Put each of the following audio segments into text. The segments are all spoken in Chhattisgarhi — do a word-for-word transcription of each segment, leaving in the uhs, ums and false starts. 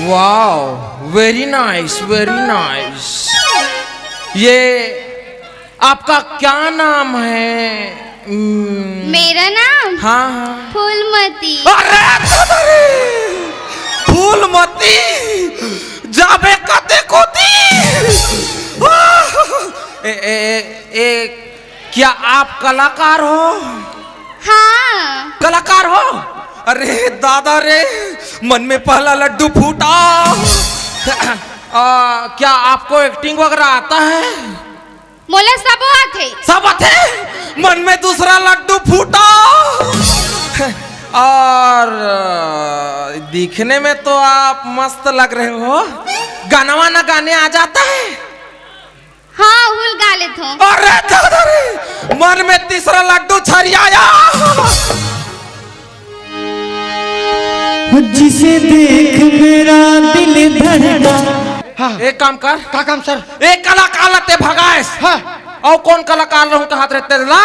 Wow, very nice, very nice। ये आपका क्या नाम है? हम्म, मेरा नाम हाँ, हाँ। फूलमती। अरे, अरे, फूलमती, जाबे कते कोती? ए, ए, ए, ए, क्या आप कलाकार हो? हाँ। कलाकार हो? अरे दादा रे, मन में पहला लड्डू फूटा। आ, क्या आपको एक्टिंग वगैरह आता है? मोला सबो आथे। सब आथे? मन में दूसरा लड्डू फूटा। और, आ, दिखने में तो आप मस्त लग रहे हो। गाना वाना गाने आ जाता है? हाँ, उहुल गा लेथों। अरे दादा रे, मन में तीसरा लड्डू छरियाया। जिसे देख मेरा दिल धड़का। हाँ। एक काम कर। का काम सर? एक कलाकार ला ते भगाएस। हाँ। अउ कोन कलाकार रहूं कहात रहे तेला?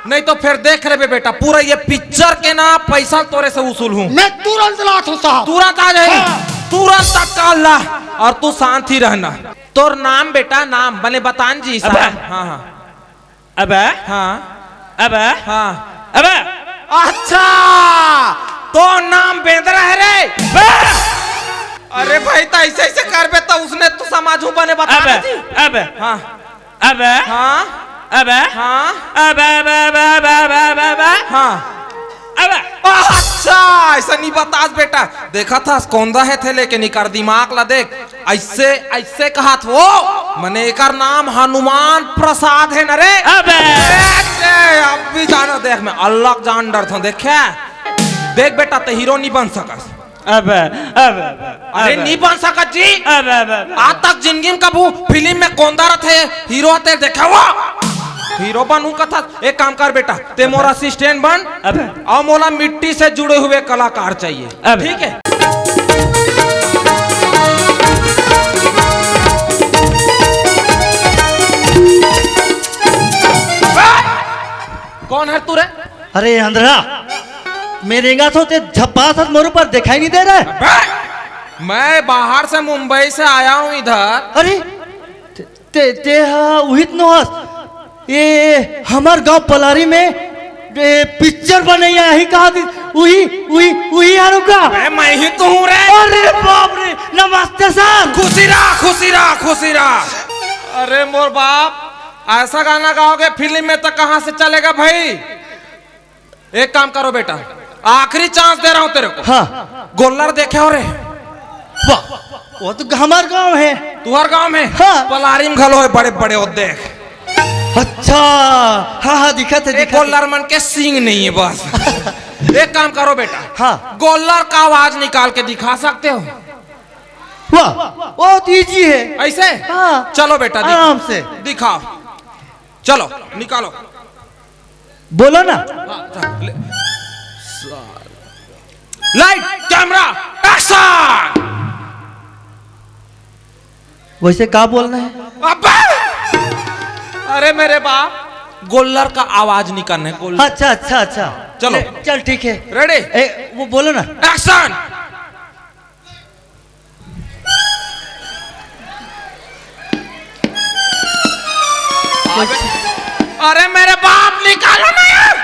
नहीं तो फिर देख रे बे बेटा, पूरा ये पिक्चर के ना पैसा तोरे से वसूल हूँ। मैं तुरंत लात हूँ साहब। तुरंत आ जाए। हाँ। तुरंत तत्काल ला। और तू शांत ही रहना। तोर नाम बेटा, नाम बने बतान जी साहब। अबे। हाँ, हाँ। अबे। हाँ। अबे। हाँ। अबे। अच्छा, तोर नाम बेंदरा है रे। बे। अरे भाई, त ऐसे, ऐसे करबे त उसने तो समाजू बने बता अबे। जी। अबे। हाँ। अबे। हाँ। अबे। हाँ। अबे, अबे, अबे। हाँ। अबे। अच्छा, ऐसा नहीं बतास बेटा। देखा था, कौंदा है थे लेके निकर दिमाग ला देख। ऐसे, ऐसे कहा था वो। मने एकर नाम हनुमान प्रसाद है न रे। अबे। ए, ए, अब भी जानो देख, मैं अलग जान डर था, देखे? देख बेटा, ते हीरो नहीं बन सकस। अबे, अबे, अबे, अरे, अबे। नहीं बन सकत जी। अबे, अबे, अबे। आज तक जिंदगी में कभू फिल्म में कौंदा रथे, हीरो ते देखे हुआ? हीरो बनू कथा, एक काम कर बेटा, ते मोर असिस्टेंट बन, अबे। और मोला मिट्टी से जुड़े हुए कलाकार चाहिए। अबे। ठीक है? कौन है तू रे? अरे अंधरा, मैं रेंगा थो ते झप्पा साथ मोर ऊपर दिखाई नहीं दे रहा है? अबे, मैं बाहर से मुंबई से आया हूँ इधर। अरे, ते, ते, ते हा उहित नो हस। ये हमर गांव पलारी में, ए, पिक्चर बनैया यही कहा थी, उही, उही, उही यारों का। अबे, मैं ही तो हूँ रे। अरे बाप रे, नमस्ते सर। खुशी रहा, खुशी रहा, खुशी रहा। अरे मोर बाप, ऐसा गाना गाओगे फिल्म में तो कहाँ से चलेगा भाई? एक काम करो बेटा, आखिरी चांस दे रहा हूँ तेरे को। हाँ। गोल्लर देखे हो रे? वाह, वो तो हमार गांव है। तुहर गांव में? हाँ। पलारी में घलो है बड़े बड़े, वो देख। अच्छा, हाँ, हाँ, दिखत है, ए, दिखत है। गोल्लर मन के सींग नहीं है बस। एक काम करो बेटा, हाँ। गोल्लर का आवाज निकाल के दिखा सकते हो? वाह, बहुत ईजी है। ऐसे? हाँ। चलो बेटा, दिखा। आराम से। दिखाओ, चलो, निकालो। बोलो ना। हाँ, ले। Light, camera, action. वैसे का बोलना है? अबे! अरे मेरे बाप, गोल्लर का आवाज निकालना है, गोल्लर। अच्छा, अच्छा, अच्छा। चलो। ले, चल, ठीक है। रेडी? ए, वो बोलो ना। एक्शन। अरे मेरे बाप, निकालो ना यार।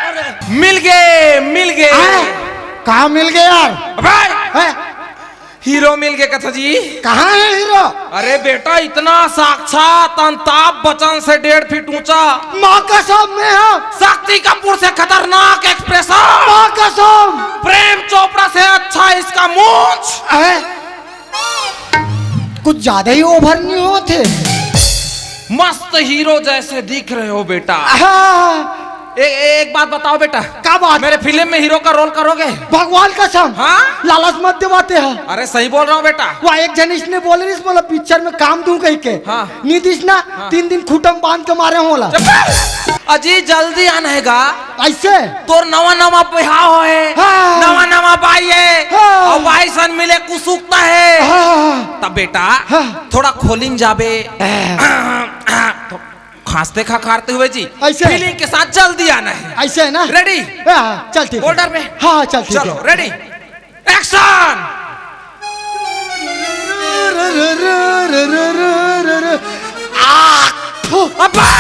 मिल गए, मिल गए। हैं? कहाँ मिल गए यार? अबे! हैं? हीरो मिल गए कथा जी। कहाँ है हीरो? अरे बेटा, इतना साक्षात अमिताभ बच्चन से डेढ़ फीट ऊंचा। माँ कसम, मैं हूँ। शक्ति कपूर से खतरनाक एक्सप्रेशन। माँ कसम। प्रेम चोपड़ा से अच्छा इसका मूंछ। हैं? कुछ ज्यादा ही ओवर नहीं होते? मस्त हीरो जैसे दिख रहे हो बेटा। हाँ। ए, ए, एक बात बताओ बेटा। का बात? मेरे फिल्म में हीरो का रोल करोगे? भगवान कसम। हाँ? लालच मत दिवाते हैं। अरे सही बोल रहा हूँ बेटा। वह एक जन इसने बोले, इस बोला पिक्चर में काम दूं कहीं के। हाँ। नी दिस ना, हाँ। तीन दिन खूंटा म बांध के मारे होला। चुप! अजी, जल्दी आना हैगा। ऐसे? तोर नवा नवा बिहाव होए, हाँ। नवा नवा बाई है, हाँ। और बाई सन मिले कुसुकता है। हाँ। तब बेटा, हाँ। थोड़ा खोलिन जाबे। हाँ। तो खांसते खखारते हुए जी, ऐसे? फीलिंग के साथ जल्दी आना है। ऐसे है ना? रेडी? हाँ, चल ठीक है। बोल्डर में? हाँ, चल ठीक चलो, है। रेडी? एक्शन! आ! थू, अबे!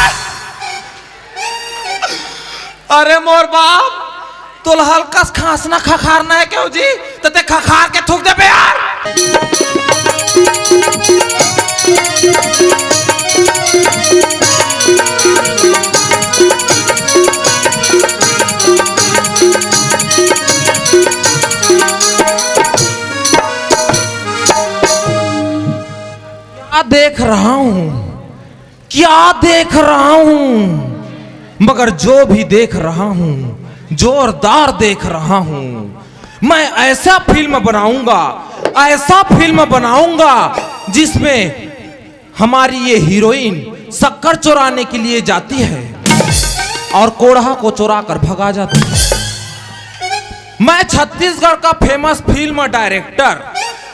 अरे मोर बाप, तोला हल्का से खांसना खखारना हे केहू जी, त तें खखार के थूक देबे यार। क्या देख रहा हूं, क्या देख रहा हूं, मगर जो भी देख रहा हूं, जोरदार देख रहा हूं। मैं ऐसा फिल्म बनाऊंगा, ऐसा फिल्म बनाऊंगा, जिसमें हमारी ये हीरोइन शक्कर चुराने के लिए जाती है और कोढ़ा को चुरा कर भगा जाती है। मैं छत्तीसगढ़ का फेमस फिल्म डायरेक्टर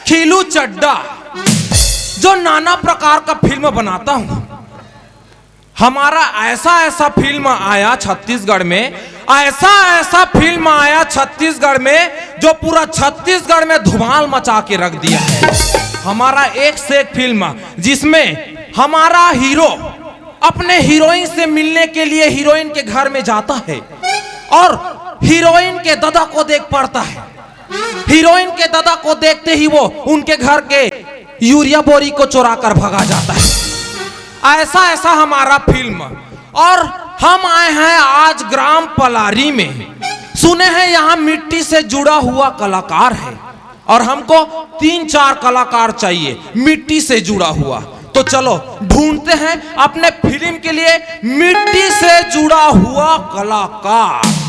खीलू चड्ढा, जो नाना प्रकार का फिल्म बनाता हूं, हमारा ऐसा ऐसा फिल्म आया छत्तीसगढ़ में, ऐसा ऐसा फिल्म आया छत्तीसगढ़ में, जो पूरा छत्तीसगढ़ में धुमाल मचा के रख दिया है। हमारा एक से एक फिल्म, जिसमें हमारा हीरो अपने हीरोइन से मिलने के लिए हीरोइन के घर में जाता है और हीरोइन के दादा को देख पड़ता है। हीरोइन के दादा को देखते ही वो उनके घर के यूरिया बोरी को चुरा कर भगा जाता है। ऐसा ऐसा हमारा फिल्म। और हम आए हैं आज ग्राम पलारी में। सुने हैं यहाँ मिट्टी से जुड़ा हुआ कलाकार है और हमको तीन चार कलाकार चाहिए मिट्टी से जुड़ा हुआ। तो चलो ढूंढते हैं अपने फिल्म के लिए मिट्टी से जुड़ा हुआ कलाकार।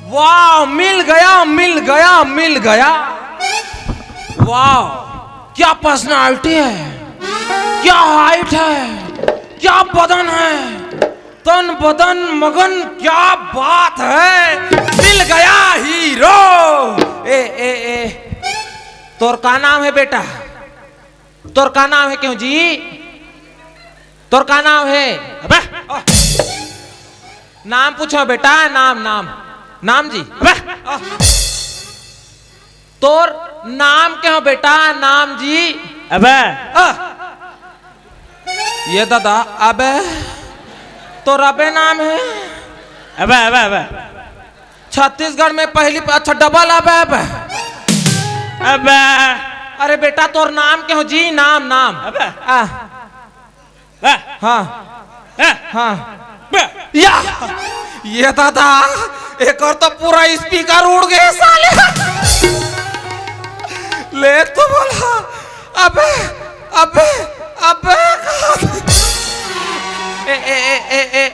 वाह, मिल गया, मिल गया, मिल गया। वाह, क्या पर्सनालिटी है, क्या हाइट है, क्या बदन है, तन बदन मगन, क्या बात है। मिल गया हीरो। ए ए ए, तोर का नाम है बेटा? तोर का नाम है केहू जी? तोर का नाम है? अबे, नाम पूछो बेटा, नाम, नाम, नाम जी। अबे, तोर नाम केहू बेटा, नाम जी? अबे, आ, ये दादा, अबे, तोर अबे नाम है? अबे, अबे, अबे। छत्तीसगढ़ में पहली, अच्छा, डबल अबे, अबे। अबे। अरे बेटा, तोर नाम केहू जी? नाम, नाम। अबे। आ। बे। हाँ। बे। हाँ। बे। या। ये दादा, एक और तो पूरा स्पीकर उड़ गए साले। ले तो बोला, अबे, अबे, अबे। ए, ए, ए, ए, ए,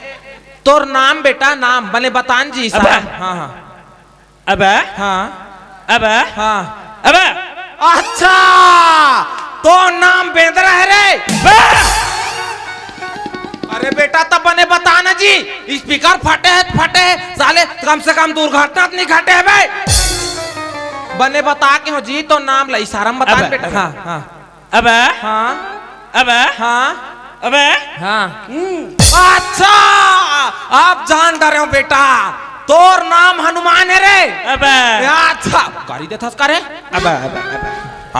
तोर नाम बेटा, नाम, बने बतान जी, अबे। साहब। हाँ, हाँ। अबे। हाँ। अबे। हाँ। अबे। अच्छा, तोर नाम बेंदरा है रे। बे। अरे बेटा, तब बने बता ना जी, स्पीकर फटे है, फटे है, साले, कम से कम दुर्घटना तो नहीं घटे है बे। बने बता के हो जी, तोर नाम ला इशारा में बता अबे, बेटा। अबे। हाँ, हाँ। अबे। हाँ। अबे। हाँ। अबे। हाँ। हम्म। अच्छा, अब जान डरे हो बेटा, तोर नाम हनुमान है रे। अबे। अच्छा, गारी देथस का रे? अबे, अबे, अबे।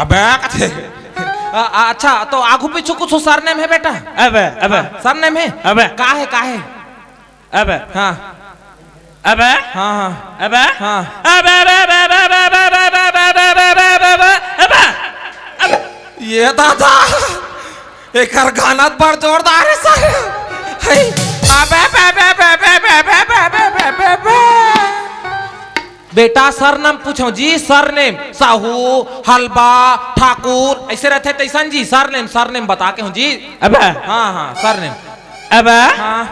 अबे, कथे। अ, अ, अच्छा, तो आगू पीछू कुछ सरनेम है बेटा? अबे, अबे। हाँ, सरनेम है? अबे। का है, का है? अबे। हाँ। अबे। हाँ, हाँ। अबे। हाँ। अबे, अबे, अबे। ये दादा, एकर गाना तो बड़ जोरदार है सारे। हे, अबे, बे, बे। बेटा, सरनेम पूछो जी, सरनेम। साहू, हलबा, ठाकुर, ऐसे रहते तैसन जी, सरनेम, सरनेम बता के हो जी। अबे। हाँ, हाँ, सरनेम। अबे। हाँ।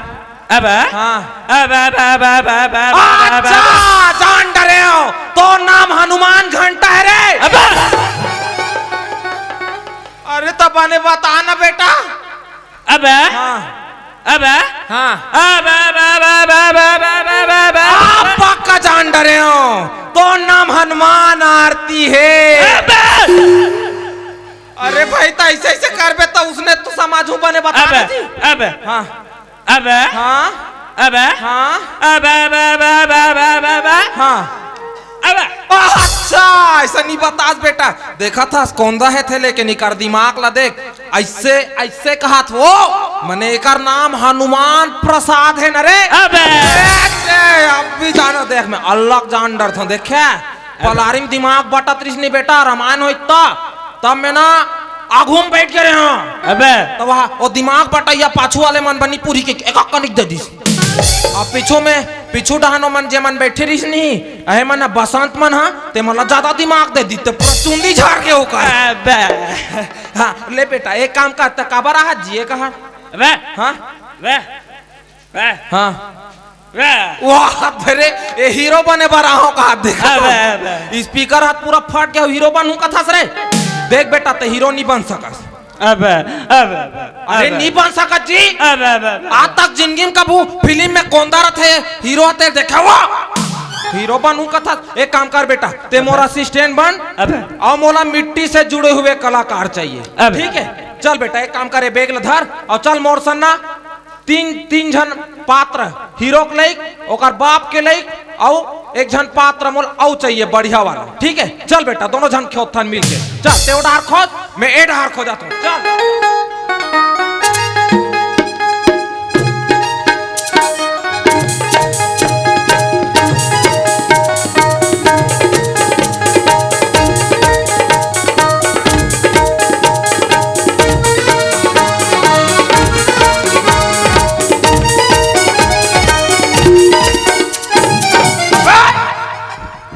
अबे। हाँ। अबे, अबे, अबे। अच्छा, जान डरे हो, तोर नाम हनुमान घंटा है रे। अबे। अरे, तब बने बता ना बेटा। अबे। हाँ। अबे। हाँ। अबे, बे, बे, बे। आप पक्का जान डरे हो। तो नाम हनुमान आरती है। अबे। अरे भाई, तो ऐसे, ऐसे करबे तो उसने तो समाजू बने बता अबे, जी। अबे। हाँ। अबे। हाँ। अबे। हाँ। अबे, बे, बे, बे, बे, बे, बे। हाँ। अबे। अच्छा, ऐसा नहीं बतास बेटा। देखा था कौंदा है थे, लेकिन इकर दिमाग ला देख। ऐसे, ऐसे कहा था वो। मने एकर नाम हनुमान प्रसाद है न रे। अबे। ए, ए, अब भी जानो देख, मैं अलग जान डरथो। देखे, पलारी में दिमाग बटत रहिस नहीं बेटा, रामायण होई त, तब मैं ना आगू में बैठ के रहे हूँ। अबे। तो वहाँ वो दिमाग बटैया पाछू वाले मन बनी पूरी के एक कनिक दे दिस। अब पीछू में, पीछू डहानो मन जे मन बैठे रहिस नहीं, अहे मन बसंत मन हा, ते मन ला ज्यादा दिमाग दे दी, ते पूरा चुंदी झाड़ के ओकर। अबे। हाँ, ले बेटा, एक काम कर, त काबर आहा जिए कहा? अबे। हाँ? अबे। अबे। हाँ। अबे। वाह, अरे, ए हीरो बने बर आहो कहा, देखा अबे, तो? अबे। स्पीकर हाथ पूरा फट गया, हीरो बनू कथस रे। देख बेटा, ते हीरो नहीं बन सकस। अबे, अबे, अबे, अरे, अबे। नहीं बन सकत जी। अबे, अबे, अबे। आज तक जिंदगी में कभू फिल्म में कौंदा रथे, हीरो ते देखे हुआ? हीरो बनू कथा, एक काम कर बेटा, ते मोर असिस्टेंट बन, अबे। और मोला मिट्टी से जुड़े हुए कलाकार चाहिए। अबे। ठीक है, चल बेटा, एक काम करे, बैग ल धर और चल मोर सन्ना तीन, तीन झन पात्र, हीरो के लइक, ओकर बाप के लइक, अउ एक झन पात्र मोल अउ चाहिए बढ़िया वाला। ठीक है, चल बेटा, दोनों झन खोजथन मिल के। चल, ते ओ डहार खोज, मैं ए डहार खोजत हूँ। चल।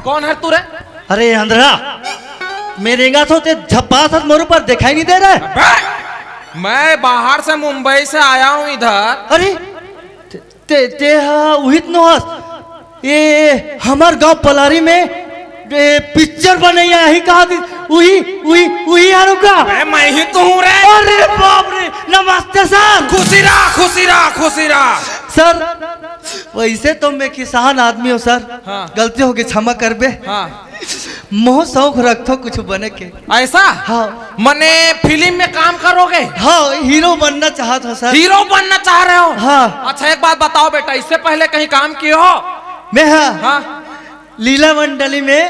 कौन है तू रे? अरे अंधरा, मैं रेंगा थो ते झप्पा साथ मोर ऊपर दिखाई नहीं दे रहा है। अबे, मैं बाहर से मुंबई से आया हूँ इधर। अरे, ते, ते, ते हा उहित नो हस। ए, हमर गांव पलारी में, ए, पिक्चर बनैया यही कहा थी, उही, उही, उही हारू का। अबे, मैं ही तो हूँ रे। अरे बाप रे, नमस्ते सर। खुशी रहा, खुशी रहा, खुशी रहा। सर, वैसे तो मैं किसान आदमी हूँ सर। हाँ। गलती हो गई, क्षमा करबे। हाँ। मोह शौक रखथो कुछ बने के। ऐसा? हाँ। मने फिल्म में काम करोगे? हाँ, हीरो बनना चाहत हो सर। हीरो बनना चाह रहे हो? हाँ। अच्छा, एक बात बताओ बेटा, इससे पहले कहीं काम किए हो? मैं हाँ। हाँ। लीला मंडली में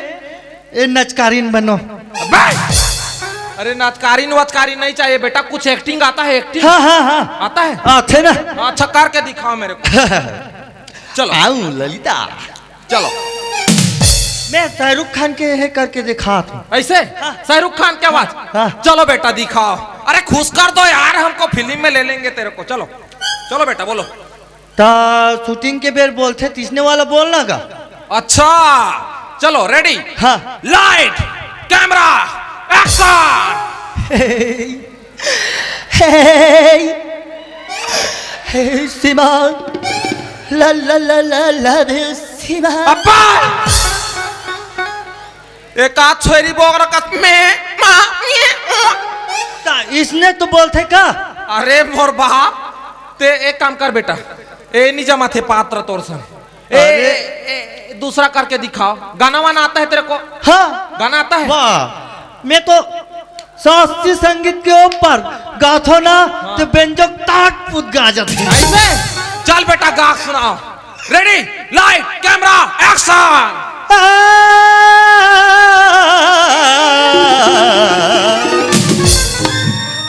ए नचकारीन बनो। अबे! अरे नचकारीन वचकारीन नहीं चाहिए बेटा, कुछ एक्टिंग आता है, एक्टिंग? हाँ, हाँ, हाँ। आता है? आथे ना। अच्छा, करके दिखाओ मेरे को। चलो। आऊं ललिता। चलो। मैं शाहरुख खान के है करके दिखात हूँ। ऐसे? हाँ। शाहरुख खान की आवाज? हाँ। चलो बेटा दिखाओ। अरे खुश कर दो यार, हमको फिल्म में ले लेंगे तेरे को। चलो, चलो बेटा बोलो। ता शूटिंग के बेर बोलथे, तिसने वाला बोलना का? अच्छा, चलो, रेडी? हाँ। Light, camera, action. हे, हे, हे, सीमा, ला, ला, ला, ला, ला, दे सीमा। अब्बा! एक आध छोरी बोग रखत में, माँ, ये, माँ। ता इसने तो बोलथे का? अरे मोर बाप, ते एक काम कर बेटा, ए नी जमा थे पात्र तोर संग। ए, अरे। ए, ए, दूसरा करके दिखाओ। गाना वाना आता है तेरे को? हाँ। गाना आता है? वाह, मैं तो शास्त्रीय संगीत के ऊपर गाथो ना, हाँ। तो बेंजो ताट पुत गा जाथे। ऐसे? चल बेटा, गा सुनाओ। Ready, light, camera, action.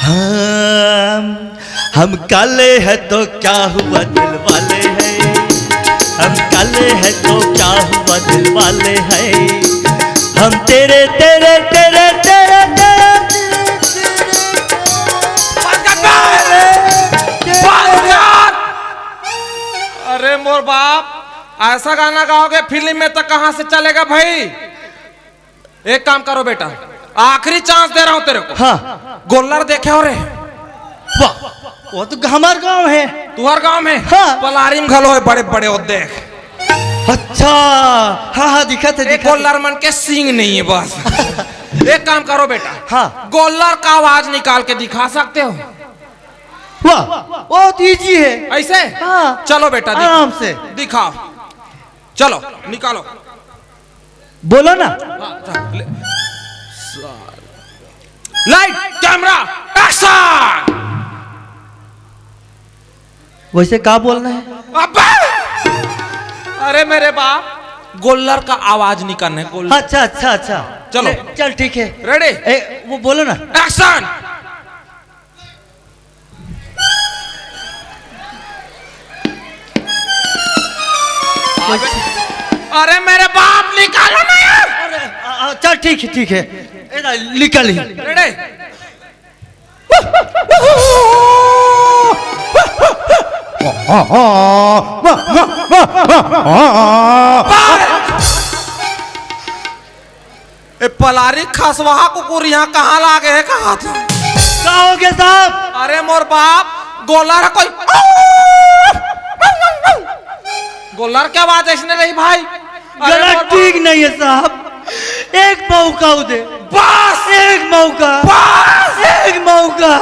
हम, हम काले हैं तो क्या हुआ दिल वाले हैं, हम काले हैं तो क्या हुआ दिल वाले हैं, हम तेरे, तेरे, तेरे, तेरे, तेरे, तेरे, तेरे, बस कर बे! बस यार! अरे मोर बाप, ऐसा गाना गाओगे फिल्म में तो कहां से चलेगा भाई? एक काम करो बेटा, आखिरी चांस दे रहा हूं तेरे को। हाँ। गोल्लर देखे हो रे? वाह, वो तो हमार गांव है। तुहर गांव में? हाँ। पलारी में घलो है बड़े बड़े, वो देख। अच्छा, हाँ, हाँ, दिखा थे, एक दिखा थे। गोल्लर मन के सींग नहीं है बस। एक काम करो बेटा, हाँ। गोल्लर का आवाज निकाल के दिखा सकते हो? वाह, बहुत इजी है। ऐसे? हाँ। चलो बेटा, दिखाओ। आराम से। दिखाओ। चलो, निकालो। बोलो ना। हाँ, ले। Light, camera, action. वैसे का बोलना है? अबे! अरे मेरे बाप, गोल्लर का आवाज निकालना है, गोल्लर। अच्छा, अच्छा, अच्छा। चलो। ले, चल, ठीक है। रेडी? ए, वो बोलो ना। एक्शन। अरे मेरे बाप, निकालो ना यार। अरे, आ, आ, चल, ठीक है, ठीक है। ए, ना, निकल ही। रेडी? ए पलारी खसवाहा कुकुर यहाँ कहाँ लागे है, कहाँ था? का हो गया साहब? अरे मोर बाप, गोलर है कोई। गोलर के आवाज ऐसने रही भाई। अरे गला मोर बाप। ठीक नहीं है साहब, एक मौका दे। बस! एक मौका। बस! एक मौका।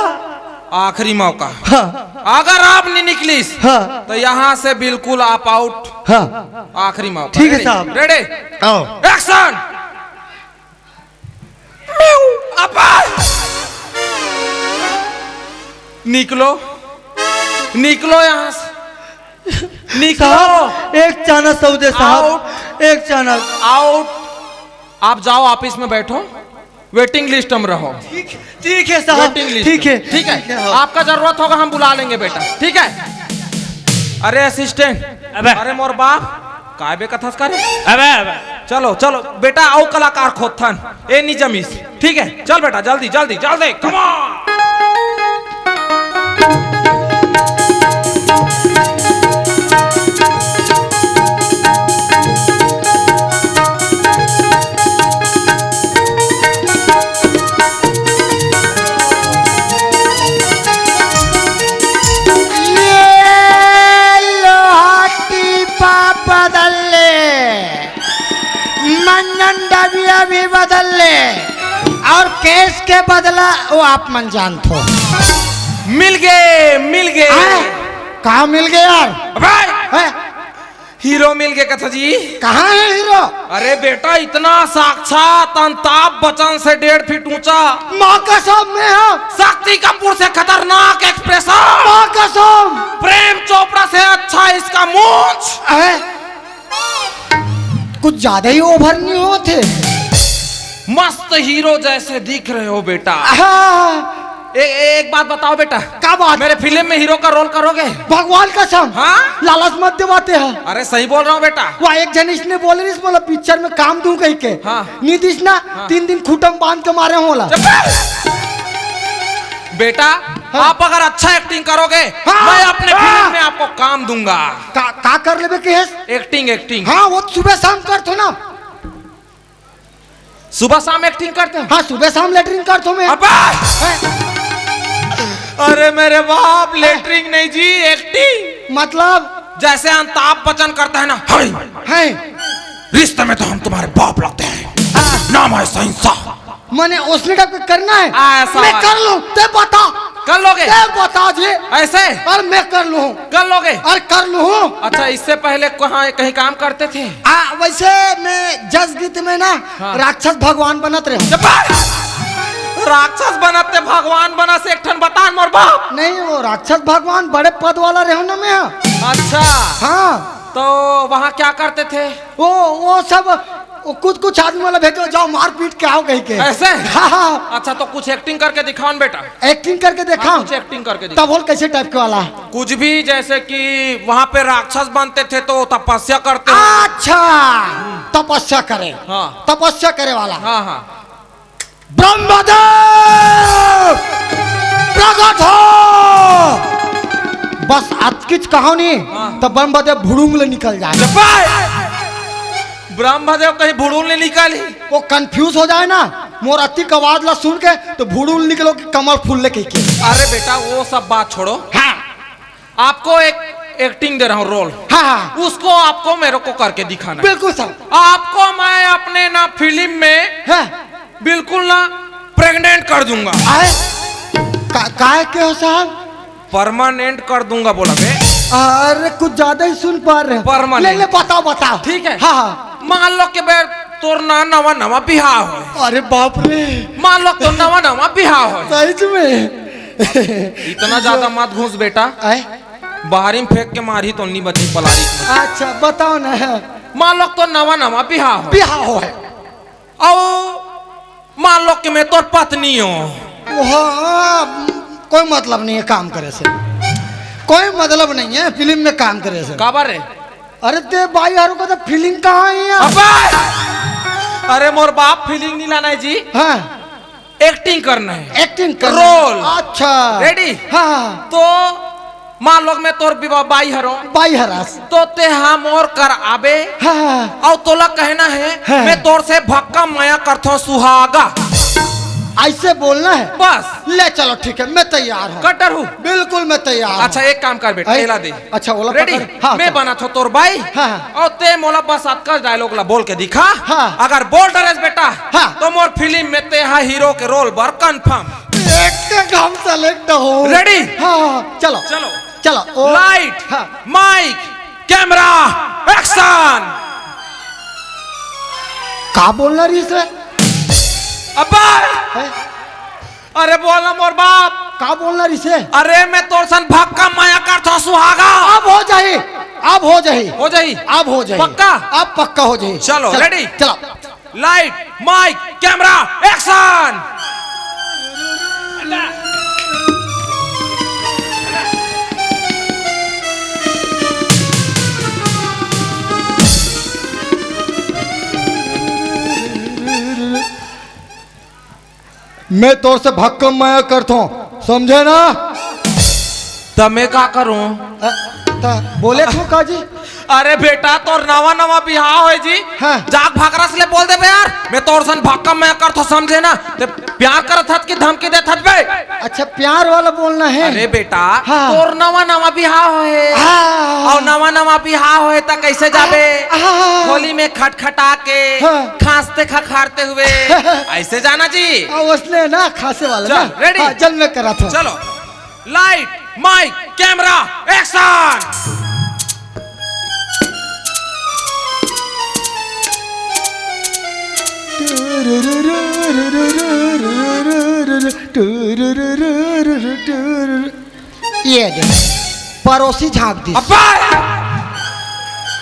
आखिरी मौका। हाँ। अगर आप नहीं निकलिस, हाँ। तो यहाँ से बिल्कुल आप आउट। हाँ। आखिरी मौका। ठीक है रेडी? साहब। रेडी? आओ। एक्शन। अबे! निकलो, निकलो यहाँ से, निकलो। साहब, एक चाना सौदे साहब, आउट। एक चाना। आउट। आप जाओ, ऑफिस में बैठो, वेटिंग लिस्ट में रहो। ठीक, ठीक है साहब, वेटिंग लिस्ट। ठीक है, ठीक है, ठीक है, हाँ। आपका जरूरत होगा, हम बुला लेंगे बेटा, ठीक है? अरे असिस्टेंट, अबे। अरे मोर बाप, काय बे कथस करे? अबे, अबे। चलो, चलो बेटा, आओ कलाकार खोथन, ए नी जमीस, ठीक है? चल बेटा, जल्दी, जल्दी, जल्दी, कम ऑन। ये लोहा टीपा बदल ले, मंजन डबिया भी बदल ले, और केस के बदला वो आप मन जानत हो। मिल गए, मिल गए। हैं? कहाँ मिल गए यार? अबे! हैं? हीरो मिल गए कथा जी। कहाँ है हीरो? अरे बेटा, इतना साक्षात अमिताभ बच्चन से डेढ़ फीट ऊंचा। माँ कसम, मैं हूँ। शक्ति कपूर से खतरनाक एक्सप्रेशन। माँ कसम। प्रेम चोपड़ा से अच्छा इसका मूंछ। हैं? कुछ ज्यादा ही ओवर नहीं होते? मस्त हीरो जैसे दिख रहे हो बेटा। हाँ। ए, ए, एक बात बताओ बेटा। का बात? मेरे फिल्म में हीरो का रोल करोगे? भगवान कसम। हाँ? लालच मत दिवाते हैं। अरे सही बोल रहा हूँ बेटा। वह एक जन इसने बोले रहिस, बोला पिक्चर में काम दूं कहिके। हाँ। नी दिस ना, हाँ। तीन दिन खूंटा म बांध के मारे होला। चुप। बेटा, हाँ। आप अगर अच्छा एक्टिंग करोगे, हाँ। मैं अपने हाँ। फिल्म में आपको काम दूंगा। का, का कर लेबे कहेस? Acting, acting. हाँ, वो सुबह शाम करथो ना। सुबह शाम एक्टिंग करते हैं? हाँ, सुबह शाम लेटरिन करथो मैं। अबे! हैं? अरे मेरे बाप, लेटरिन नहीं जी, एक्टिंग। मतलब? जैसे अमिताभ बच्चन करता है ना, हाय। हैं? रिश्ते में तो हम तुम्हारे बाप लगते हैं। हाँ। नाम है शहंशाह। मने उसने टाइप के करना है? हाँ, ऐसा मैं वाला। कर लूं, ते बता। कर लोगे? ते बता जी। ऐसे? और मैं कर लूं। कर लोगे? और कर लूं। अच्छा, इससे पहले कहाँ कहीं काम करते थे? आ, वैसे मैं जस गीत में ना हाँ। राक्षस भगवान बनत रहे। चुप! राक्षस बनत ते भगवान बनस, एक ठन बता न मोर बाप। नहीं, वो राक्षस भगवान बड़े पद वाला रहे ना मैं। अच्छा। हाँ। तो वहाँ क्या करते थे? वो, वो सब, वो कुछ, कुछ आदमी वाला भेजो, जाओ मारपीट के आओ कहिके। ऐसे? हाँ, हाँ। अच्छा, तो कुछ एक्टिंग करके दिखाओ न बेटा। एक्टिंग करके हाँ, दिखाओ? कुछ एक्टिंग करके दिखाओ। तब बोल कैसे टाइप के वाला? कुछ भी, जैसे कि वहाँ पे राक्षस बनते थे तो तपस्या करते हैं। अच्छा, तपस्या करे। हाँ। तपस्या करे वाला। हाँ, हाँ। ब्रह्मदेव प्रकट हो। बस अतकिच कहो नहीं, हाँ। तो ब्रह्मदेव भुड़ुंग ले निकल जाए। चुप! ब्रह्मदेव कहीं भुड़ुंग ले निकल ही। वो कंफ्यूज हो जाए ना, मोर अतिक आवाज ला सुन के, तो भुड़ुंग निकलो कि कमल फूल ले कह के। अरे बेटा, वो सब बात छोड़ो। हाँ। आपको एक एक्टिंग दे रहा हूँ, रोल। हाँ, हाँ। उसको आपको मेरे को करके दिखाना है। बिल्कुल सर। आपको मैं अपने ना फिल्म में हाँ। बिल्कुल ना प्रेग्नेंट कर दूंगा। आए? का, काय के हो साहब? परमानेंट कर दूंगा बोला बे। अरे, कुछ ज्यादा ही सुन पा रहे हो। परमानेंट। ले, ले, बताओ, बताओ। ठीक है। हाँ, हाँ। मान लो कि बे, तोर ना नवा नवा बिहाव होय। अरे बाप रे। मान लो तोर नवा नवा बिहाव होय। सच में? इतना ज्यादा मत घूस बेटा। आए? बाहरी में फेंक के मारही तो नहीं बची पलारी में। अच्छा, बताओ ना। मान लो तोर नवा नवा बिहाव होय। बिहाव होय। अउ मान लो कि मैं तोर पत्नी हूँ। हाँ, कोई मतलब नहीं है काम करे से, कोई मतलब नहीं है फिल्म में काम करे से। काबर रे? अरे ते भाई, हर को तो फीलिंग कहाँ है यार? अबे! अरे मोर बाप, फीलिंग नहीं लाना है जी। हाँ। एक्टिंग करना है। एक्टिंग करना है। रोल। अच्छा। रेडी? हाँ। तो मान लो मैं तोर बिबा-, बाई हरों। बाई हरस। तो ते हा मोर कर आबे। हाँ। अउ तोला कहना है, हाँ। मैं तोर से भक्का मया करथों सुहागा। ऐसे बोलना है? बस। ले चलो, ठीक है, मैं तैयार हूँ। कट्टर हूँ। बिल्कुल मैं तैयार हूँ। अच्छा, एक काम कर बेटा, ऐ-, एला दे। अच्छा, ओला रेडी? पकड़। हाँ, मैं चल। बनाथों तोर बाई। हाँ, हाँ। अउ ते मोला बस अतका डायलॉग ला बोल के दिखा। हाँ। अगर बोल डरेस बेटा, हाँ। तो मोर फिल्म में ते हा हीरो के रोल बर कन्फर्म। एकदम सेलेक्ट हो। रेडी? हाँ, हाँ, चलो। चलो। चलो, ओ। लाइट, हाँ। Mic, camera, action. का बोलना रहिस रे? अब्बा! हैं? अरे बोल ना मोर बाप। का बोलना रहिस रे? अरे मैं तोर सन भक्का मया करथों सुहागा। अब हो जाही, अब हो जाही। हो जाही? अब हो जाही। पक्का? अब पक्का हो जाही। चलो, चलो, रेडी? चलो। Light, mic, camera, action. मैं तोर से भक्कम मया करथों, समझे ना? त मैं का करूं? अ, त बोले तू का जी? अरे बेटा, तोर नवा नवा बिहाव होय जी। हाँ। जाके भाखरस ले बोल देबे यार, मैं तोर सन भक्कम मया करथों, समझे ना? ते प्यार करत हस कि धमकी देत हस बे? अच्छा, प्यार वाला बोलना है। अरे बेटा, हाँ। तोर नवा नवा बिहाव होय। हाँ। अउ नवा नवा बिहाव होय त कैसे जाबे? हाँ। होली में खटखटा के, हाँ। खांसते खखारते हुए, ऐसे जाना जी। हाँ, उसने ना खांसे वाला चल, ना। रेडी? हाँ, चल मैं कराथों। चलो, लाइट, माइक, कैमरा, एक्शन। ये दे, पड़ोसी झांक दिस। अब्बा!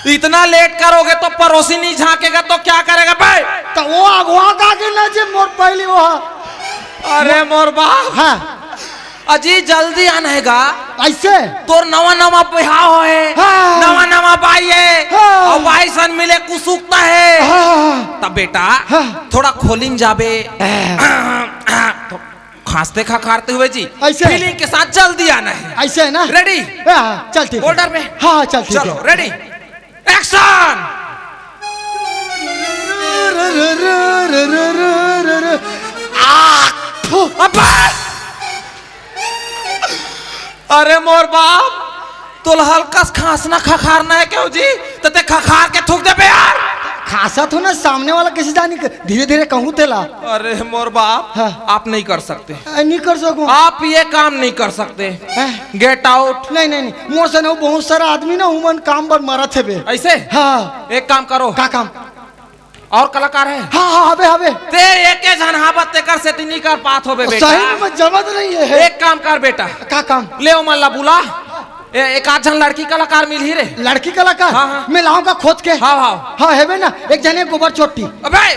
इतना लेट करोगे तो पड़ोसी नहीं झांकेगा तो क्या करेगा बे? त ओ अगवा का के ना जे मोर पहली वो। अरे मोर बाप। हाँ। अजी, जल्दी आना है गा। ऐसे? तोर नवा नवा बिहाव होय। हाँ। नवा नवा बाई है। हाँ। अउ बाई सन मिले कुसुकता है। हाँ। तब बेटा, हाँ। थोड़ा खोलिन जाबे। हाँ। तो खांसते खखारते हुए जी। ऐसे? फीलिंग के साथ जल्दी आना है। ऐसे है ना? रेडी? हाँ, हाँ, चल ठीक है। ऑर्डर में। हाँ, हाँ, चल ठीक है। चलो, रेडी? एक्शन! आ! थू। अबे! अरे मोर बाप, तोला हल्का सा खांसना खखारना है क्यों जी? तो ते खखार के थूक देबे यार। खांसत हो ना, सामने वाला कैसे जानी, धीरे धीरे कहूँ तेला। अरे मोर बाप, हाँ। आप नहीं कर सकते। अ, नहीं कर सकूं। आप ये काम नहीं कर सकते। हैं? Get out. नहीं, नहीं, नहीं, मोर से ना बहुत सारा आदमी ना उमन काम बर मरत हे बे। ऐसे? हाँ। एक काम करो। का काम? और कलाकार है? हाँ, हाँ, हबे, हबे। ते एक झन हाबत तेकर सेटिंग नहीं कर पात होबे बेटा। सही में जमत नहीं है। एक काम कर बेटा। का काम? ले ओमन ला बुला। ए, एक आध झन लड़की कलाकार मिलही रे। लड़की कलाकार? हाँ, हाँ। मैं लाऊंगा खोज के। हाँ, हाँ। हाँ, हेबे ना, एक जने गोबर चोट्टी। अबे!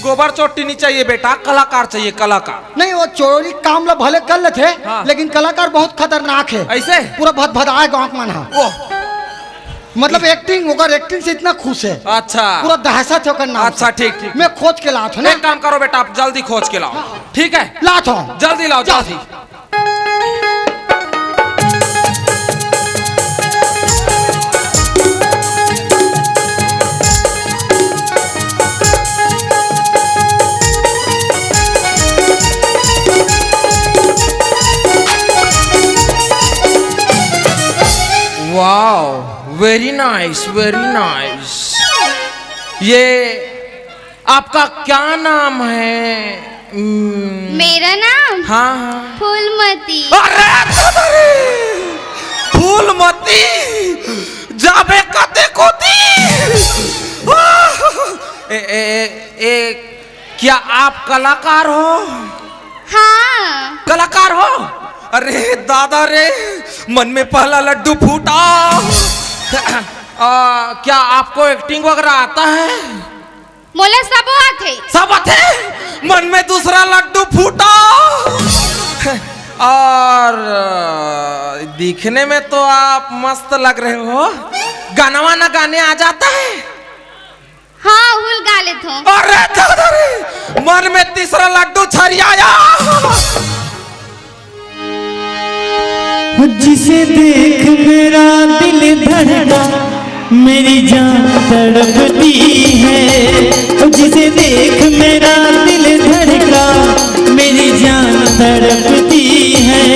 गोबर चोट्टी नहीं चाहिए बेटा, कलाकार चाहिए, कलाकार। नहीं, वो चोरी काम ला भले कर लेथे, हाँ। लेकिन कलाकार बहुत खतरनाक है। ऐसे? पूरा भदभदाए गाँव के मन हा। ओह। मतलब एक्टिंग, ओकर एक्टिंग से इतना खुश है। अच्छा। पूरा दहशत है ओकर नाम अच्छा, से। ठीक, ठीक। मैं खोज के लात हूँ ना। एक काम करो बेटा, आप जल्दी खोज के लाओ। हाँ। ठीक है? लात हूँ। जल्दी लाओ, जाओ। जल्दी। Wow, very nice, very nice। ये आपका क्या नाम है? हम्म। मेरा नाम हाँ, हाँ। फूलमती। अरे दादा रे! फूलमती! जाबे कते कोती! आह! ए, ए, ए, ए, क्या आप कलाकार हो? हाँ। कलाकार हो? अरे दादा रे, मन में पहला लड्डू फूटा। आ, क्या आपको एक्टिंग वगैरह आता है? मोला सबो आथे। सब आथे? मन में दूसरा लड्डू फूटा। और, अ, दिखने में तो आप मस्त लग रहे हो। गाना वाना गाने आ जाता है? हाँ, हुल गा लेथों। अरे दादा रे, मन में तीसरा लड्डू छरियाया। जिसे देख मेरा दिल धड़का, मेरी जान तड़पती है। जिसे देख मेरा दिल धड़का, मेरी जान तड़पती है।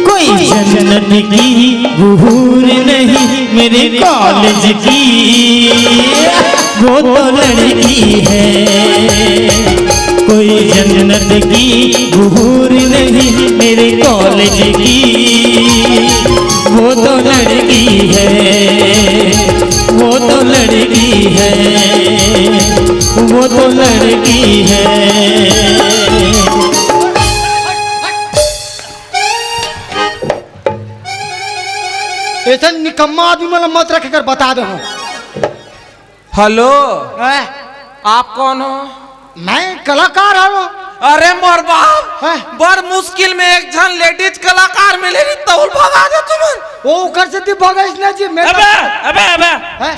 कोई जन्नत की हूर नहीं, मेरे कॉलेज की वो तो लड़की है। कोई जन्नत की हूर नहीं, मेरे कॉलेज की वो तो लड़की है। वो तो लड़की है। वो तो लड़की है। ऐसा निकम्मा आदमी मन ला मत रखे कर, बता दे हूँ। हेलो, हैं? आप कौन हो? मैं कलाकार हूँ। अरे मोर बाप, हैं? बड़ मुश्किल में एक झन लेडीज कलाकार मिले रही, तउल भगा दे तुमन। वो ओकर से ती भगाइस ना जी, मैं अबे, अबे, अबे। हैं?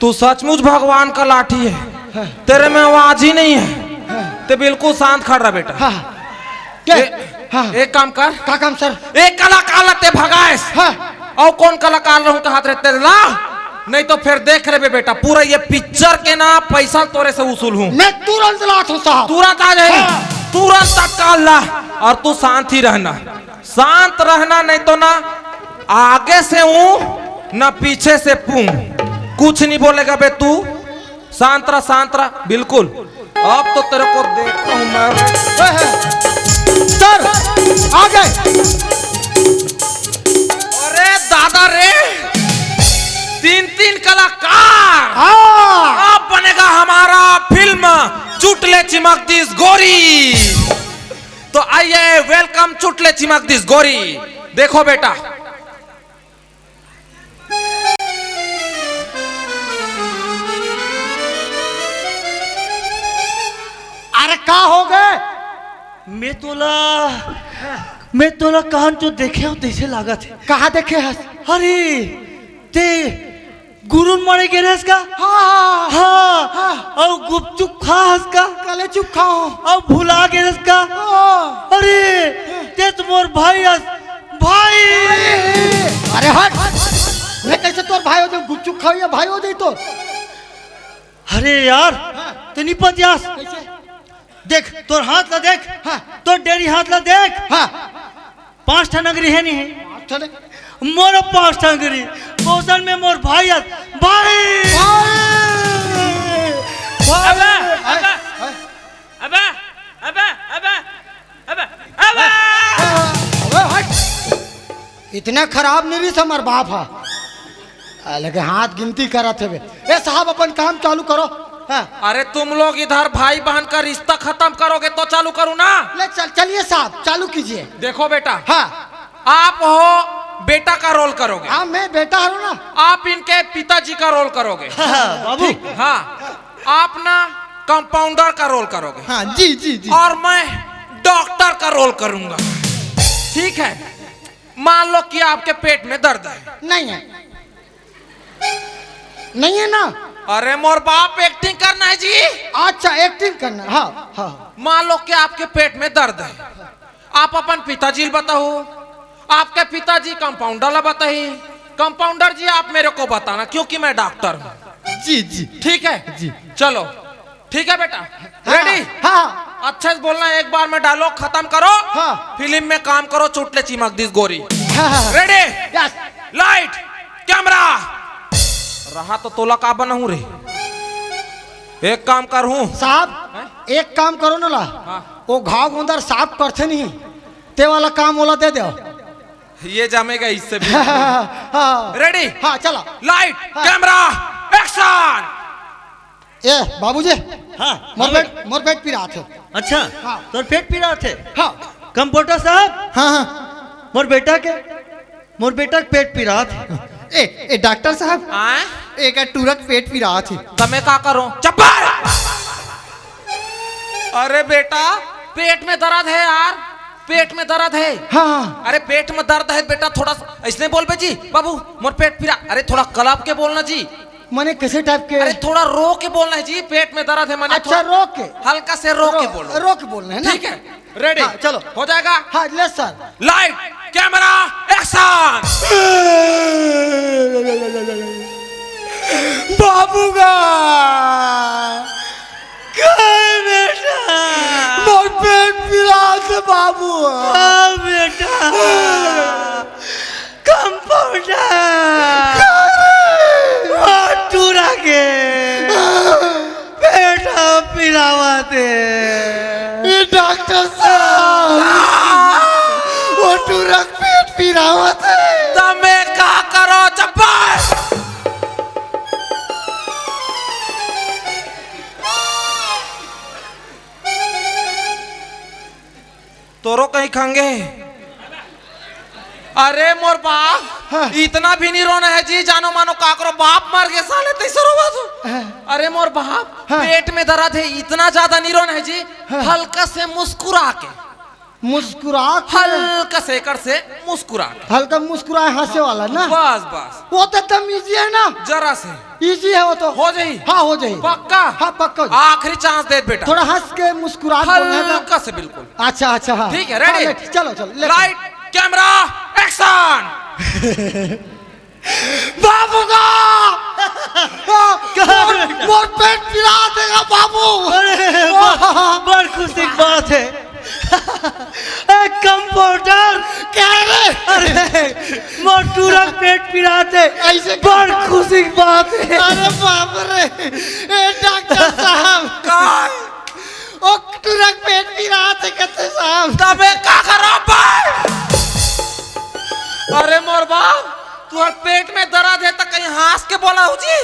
तू सचमुच भगवान का लाठी है, हैं? तेरे में आवाज ही नहीं है, हैं? ते बिल्कुल शांत खड़ा रह बेटा। हाँ। क्या? ए, हाँ। एक काम कर। का काम सर? एक कलाकार ला ते भगाएस। हाँ। अउ कौन कलाकार रहूं कहात रहे ते ला, नहीं तो फिर देख लेबे बेटा, पूरा ये पिक्चर के ना पैसा तोरे से वसूल हूँ। मैं तुरंत लात हूँ साहब। तुरंत आ जाए, हाँ। तुरंत तत्काल ला, और तू शांत ही रहना, शांत रहना, नहीं तो ना आगे से हूँ ना पीछे से पूं, कुछ नहीं बोलेगा बे तू। शांत रह, शांत रह, बिल्कुल। अब तो तेरे को देखता हूँ मैं। सर, आ गए। अरे दादा रे, तीन तीन कलाकार। हाँ। अब बनेगा हमारा फिल्म चुटले चिमक दिस गोरी। तो आइए, वेलकम चुटले चिमक दिस गोरी। देखो बेटा, अरे का हो गए? मैं तोला, मैं तोला कहां तो देखे हो तैसे लागत है। कहाँ देखे हस? अरे, ते गुरुन मड़े गे रहस का? हाँ, हाँ, हाँ। हाँ। अउ गुपचुप खा हस का? कले चुप खाओ। अउ भुला गे रहस का? हाँ। अरे, ते तो मोर भाई हस, भाई। अरे हट, मैं कैसे तोर भाई हो जाऊं? गुपचुप खाओ या भाई हो जाई तोर? अरे यार, हाँ। ते नहीं पहुंच जास। कैसे? देख, तोर हाथ ला देख, हाँ। तोर डेरी हाथ ला देख। हाँ। पांच ठन अंगरी हे नहीं हे? पांच ठन। मोर पांच ठन अंगरी। पोषण में मोर भाई हस। भाई! भाई! भाई! अबे, अबे, अबे, अबे, अबे, अबे, अबे। अबे हट। इतना खराब नहीं रही हमर बाप हा। आ, लगे हाथ गिनती करत हवे। ए साहब, अपन काम चालू करो। हाँ। अरे, तुम लोग इधर भाई बहन का रिश्ता खत्म करोगे तो चालू करूँ ना? ले चल, चलिए साहब, चालू कीजिए। देखो बेटा, हाँ। आप हो बेटा का रोल करोगे। हाँ, मैं बेटा हूँ ना। आप इनके पिताजी का रोल करोगे। हाँ, बाबू। ठीक, हाँ। आप ना कंपाउंडर का रोल करोगे। हाँ, जी, जी, जी। और मैं डॉक्टर का रोल करूंगा। ठीक है, मान लो कि आपके पेट में दर्द है। नहीं है। नहीं है ना? अरे मोर बाप, एक्टिंग करना है जी। अच्छा, एक्टिंग करना है। हाँ, हाँ। मान लो कि आपके पेट में दर्द है, आप अपन पिताजी ल बताओ, आपके पिताजी कंपाउंडर ला बताही, कंपाउंडर जी आप मेरे को बताना क्योंकि मैं डॉक्टर हूँ। जी, जी। ठीक है? जी। चलो, ठीक है बेटा, हाँ, रेडी? हाँ। अच्छे से बोलना, एक बार में डायलॉग खत्म करो। हाँ। फिल्म में काम करो, चुटले चिमक दिस गोरी। हाँ, हाँ, हाँ। रेडी? यस। Light, camera. रहा तो तोला का बनाऊं रे? एक काम कर हूँ। साहब। हैं? एक काम करो ना ला, हाँ। वो घाव गोंदर साफ करथे नहीं, ते वाला काम ओला दे दो। ये जामेगा इससे भी। हाँ। रेडी? हाँ, चला। लाइट, हाँ। Camera, action. ए बाबूजी, हाँ, मोर हाँ पेट, मोर पेट पिरात हे। अच्छा, हाँ। तोर पेट पिरात हे? हाँ। कंपाउंडर साहब, हाँ, हाँ। मोर बेटा के, मोर बेटा के पेट पिरात हे। ए, ए डॉक्टर साहब, आय? एकर टूरा के पेट पिरात हे। त मैं का करूं? चप्पल! अरे बेटा, पेट में दर्द है यार, पेट में दर्द है। हाँ, हाँ। अरे पेट में दर्द है बेटा, थोड़ा सा ऐसने बोलबे जी, बाबू मोर पेट पिरा। अरे थोड़ा कलाप के बोलना जी। मने कैसे टाइप के? अरे थोड़ा रो के बोलना है जी, पेट में दर्द है मने अच्छा, थोड़ा रो के। हल्का से रो के रो-, बोलो। रो के बोलना है ना? ठीक है, रेडी? हाँ, चलो। हो जाएगा? हाँ, ले सर। Light, camera, action. बाबू का कर बेटा। मोर पेट पिरात हे बाबू। हाँ बेटा। कंपाउंडर। मोर टूरा के पेट पिरावत हे। ए डॉक्टर साहब, वो टूरा के पेट पिरावत हे। त मैं का करो चप्पल? तोरो कहीं खंगे। अरे मोर बाप, हाँ। इतना भी नहीं रोना है जी, जानो मानो काकरो बाप मर गए साले, तैसे रोवा तू। हाँ। अरे मोर बाप, हाँ। पेट में दर्द है, इतना ज्यादा नहीं रोना है जी, हाँ। हल्का से मुस्कुरा के। मुस्कुरा के? हल्का से कर से मुस्कुरा के। हल्का मुस्कुराए हंसे वाला ना? बस, बस। वो तो एकदम ईजी है ना? जरा से। ईजी है वो तो। हो जाई? हाँ, हो जाई। पक्का? हाँ, पक्का हो जाई। आखिरी चांस दे बेटा। थोड़ा हंस के मुस्कुरा के बोलना है ना? हल्का से बिल्कुल। अच्छा, अच्छा, हाँ। ठीक है, हाँ, रेडी? ले, चलो, चलो, ले। Light, camera, action. बाबू का! मोर, मोर पेट पिरा देगा बाबू। अरे, बड़, बड़ खुशी की बात है। ए, कंपाउंडर! क्या रे? अरे, मोर टूरा के पेट पिरात हे। ऐसे बड़ खुशी की बात है। अरे बाप रे, ए डॉक्टर साहब। का? ओ टूरा के पेट पिरात हे कहते साहब। तबे का करो भाई? अरे मोर बाप, तुहर पेट में दर्द है त कहीं हंस के बोला हो जी?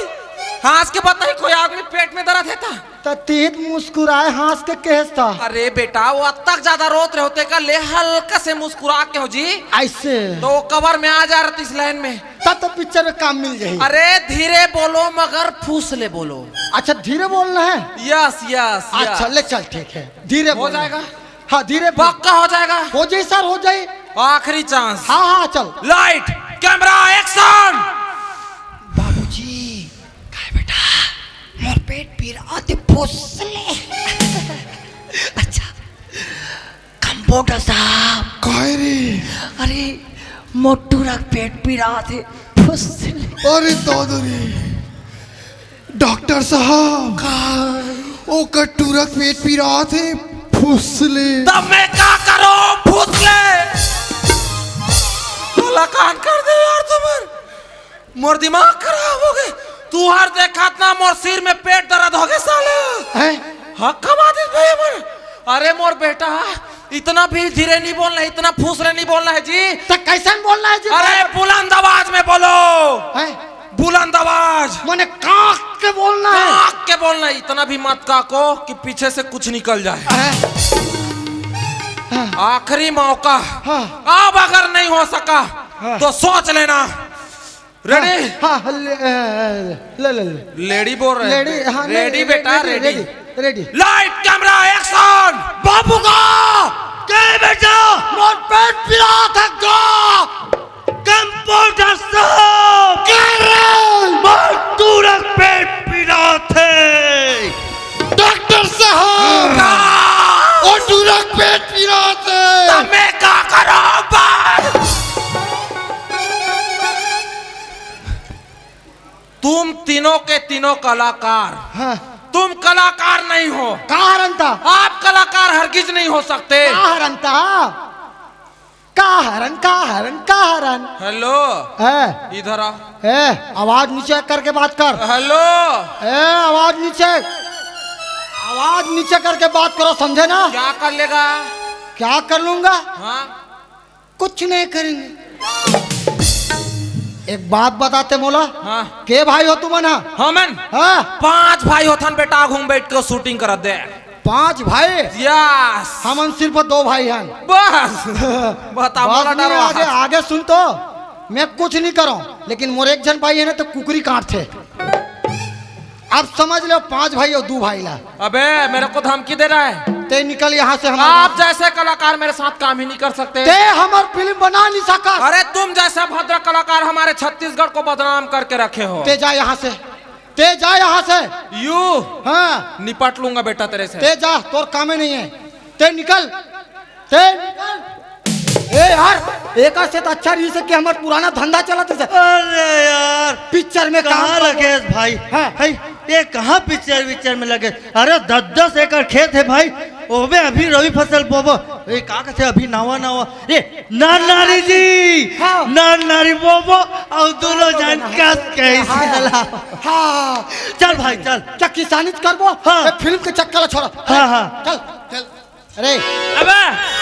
हंस के बताई कोई आदमी पेट में दर्द है त? त तीत मुस्कुराए हंस के केहेस त। अरे बेटा, वो अतक ज्यादा रोत रहे होते का ले हल्का से मुस्कुरा के हो जी। ऐसे? तो वो कवर में आ जा रहा इस लाइन में। तब तो पिक्चर में काम मिल जाई। अरे धीरे बोलो मगर फूस ले बोलो। अच्छा, धीरे बोलना है? यस, यस, अच्छा, यस। ले चल, ठीक है, धीरे हो बोलना। जाएगा? हाँ, धीरे बोल। पक्का हो जाएगा? हो जाई सर, हो जाई। आखिरी चांस। हाँ, हाँ, चल। Light, camera, action. बाबूजी, काय बेटा, मोर पेट पीरा ते फुसले। अच्छा, कंपाउंडर साहब। काय रे? अरे, मोटू रा पेट पीरा ते फुसले। अरे दादा रे। डॉक्टर साहब, का? ओकर टूरा के पेट पिरात हे, फुसले। तब मैं का करो, फुसले? भला कान कर दे यार तुम्हर। मोर दिमाग खराब हो गए। तुहर देखत ना मोर सिर में पेट दर्द हो गए साले। हैं? हाँ, कमा दे भाई मोर। अरे मोर बेटा, इतना भी धीरे नहीं बोलना है, इतना फुसले नहीं बोलना है जी। तो कैसे बोलना है जी? अरे बुलंद आवाज में बोलो। हैं? बुलंद आवाज। मने काक के बोलना है। काक के बोलना है, इतना भी मत काको कि पीछे से कुछ निकल जाए। हैं? हाँ। आखिरी मौका। हाँ। अब अगर नहीं हो सका हाँ। तो सोच लेना। रेडी? हाँ, हाँ, ले, ले, ले, ले। लेडी बोल रहे हैं। लेडी, हाँ, नहीं, रेडी बेटा, ready, ready. Ready, ready. Light, camera, action. बाबू का! क्या है बेटा? मोर पेट पिरात हे का? कंपाउंडर साहब! क्या रे? मोर टूरा के पेट पिरात हे। डॉक्टर साहब! का? ओ टूरा के पेट पिरात हे। तब मैं का करो भाई? तुम तीनों के तीनों कलाकार, हाँ। तुम कलाकार नहीं हो। का हरन था? आप कलाकार हरगिज नहीं हो सकते। का हरन था? का हरन, का हरन, का हरन? हेलो, है। इधर आ। ए, आवाज नीचे करके बात कर। हेलो। ए, आवाज नीचे। आवाज नीचे करके बात करो, समझे ना? क्या कर लेगा? क्या कर लूंगा? हाँ। कुछ नहीं करेंगे। एक बात बताते मोला। हाँ। के भाई हो तुमन हा? हमन हाँ। पांच भाई होथन बेटा, घूम बैठ के शूटिंग करत दे। पांच भाई? यस। हमन सिर्फ दो भाई हन। बस। बता, बस मोला नहीं, डरवा आगे, हस। आगे सुन तो, मैं कुछ नहीं करूं, लेकिन मोर एक झन भाई है ना तो कुकरी काटथे। अब समझ लो, पांच भाई और दो भाई ला। अबे, मेरे को धमकी दे रहा है। ते निकल यहाँ से। आप हमारे जैसे कलाकार मेरे साथ काम ही नहीं कर सकते। ते हमर फिल्म बना नहीं सकस। अरे, तुम जैसे भद्र कलाकार हमारे छत्तीसगढ़ को बदनाम करके रखे हो। ते जा यहाँ से, ते जा यहाँ से। यू हाँ, निपट लूंगा बेटा तेरे से। ते जा, तोर कामे नहीं है। ते निकल, ते निकल। ए यार, एकर से तो अच्छा रही से कि हमर पुराना धंधा चलत है। अरे यार, पिक्चर में काम कहाँ कर- लगे भाई? हाँ। है, ये कहाँ पिक्चर विक्चर में लगे? अरे, दस दस एकड़ खेत है भाई, ओमे अभी रवि फसल बोबो। ए, का कहते अभी नावा नावा? ए, नान नारी जी, हाँ। नान नारी बोबो, और दोनों जान कस कैसे हाँ। हला। हाँ। चल भाई, चल। क्या किसानी करबो? हाँ। ए, फिल्म के चक्कर ला छोड़ा। हाँ, हाँ। चल, चल। अरे, अबे,